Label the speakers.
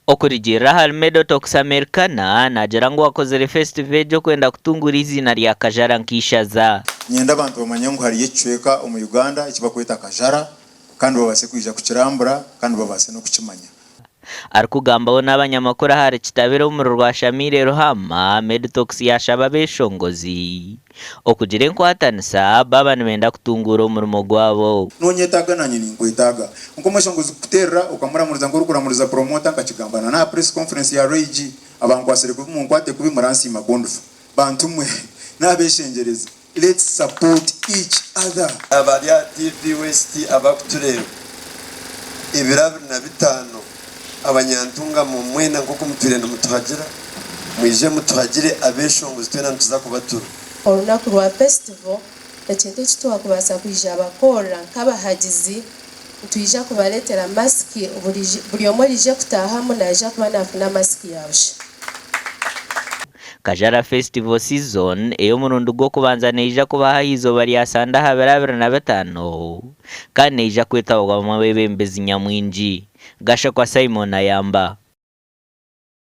Speaker 1: Okurugiirira ahari Medotox Americana, naagira ngu akozire fesitivo egi okwenda kutunguura eiziina rya Kajara nk'eishaza.
Speaker 2: Niinyenda abantu bamanye ngu hariyo ekicweka omu Uganda eki barikweta Kajara kandi babaase kwija kukirambura kandi babaase n'okukimanya.
Speaker 1: Arikugambaho n'abanyamakuru ahari Kitabire omuri Rwashamaire Ruhama, Meditox yaashaba abeeshongozi okugira enkwatanisa baaba nibenda kutunguura omurimo gwabo.
Speaker 2: Nonyetaaga nanye ninkwetaaga. Nk'omweshongozi kukuteerera okamuramuriza nk'orikuramuriza promoter nkakigamba na n'aha press conference ya Ray G. Abankwatsire kubi munkwate kubi muransiima ku ndifa. Bantu mwe nabeshengyereza let's support each other.
Speaker 3: Abari aha TV West abakutureeba ebiro 25 abanyantungamo mwena nk'oku mutwire nimutuhagira mwije mutuhagire abeshongozi twena nituza kubatura.
Speaker 4: Orunaku rwa fesitivo, ekintu eki twakubaasa kwija bakorera nk'abahagizi, nitwija kubareetera masiki, buri omwe oraije kutaahamu naija kuba naafuna masiki ya busha.
Speaker 1: Kajara Festival Season ey'omurundi gw'okubanza neija kubaho aha izooba rya Sande aha biro 25 kandi neija kwetabwamu abeebembezi nyamwingi. Gashakwa Simon ayamba.